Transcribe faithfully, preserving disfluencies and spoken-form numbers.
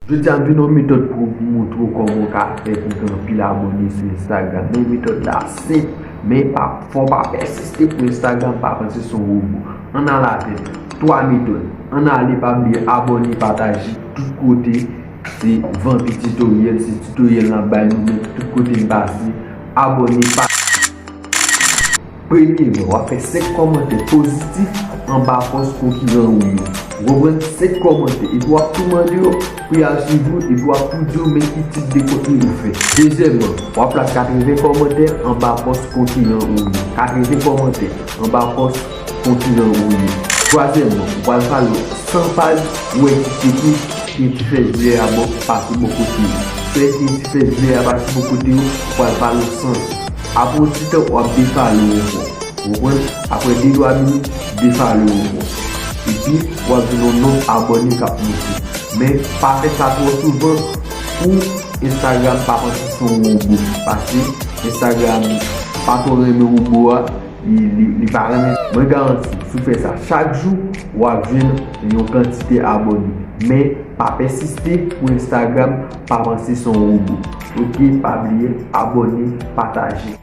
Jodi a m vin yon metòd pou moutre w kòman w ka fè pou gen anpil abòne sou Instagram. Men metòd la senp, men pa, fò w pa pèsiste pou Instagram pa panse se yon wobo. Ann al avè m. Twa metòd. Ann ale, pa bliye abòne, pataje tout kote. Se Vanpi Tutoriel, se tutoriel n ap bay nou menm tout kote n pase. Abòne, pa Premyèman, w ap fè senk kòmantè pozitif anba pòs konkiran ou yo. Ou konprann? Senk kòmantè. Epi w ap tou mande yo pou y al swiv ou, epi w ap tou di yo men ki tip de kontni ou fè. Dezyèmman, w ap plas katreven kòmantè anba pòs konkiran ou yo. Katreven kòmantè anba pòs konkiran ou yo. Twazyèmman, ou pral follow san paj ou wè ki tcheke ke ti fè vè a bò pase bò kote yo. Fè ke ti fè vè a pase bò kote yo, ou pral follow san. Apre yon ti tan, w ap defollow ankò. Ou konprann? Apre de twa minit, defollow ankò. Epi, w ap jwenn yon nonb abòne k ap monte. Men, pa fè sa twò souvan pou Instagram pa panse se yon wobo. Paske Instagram pa twò renmen wobo a, li, li, li pa renmen. Mwen garanti, si w fè sa chak jou, w ap jwenn yon kantite abòne. Men, pa pèsiste pou Instagram pa panse se yon wobo. Oke, pa bliye abòne, pataje.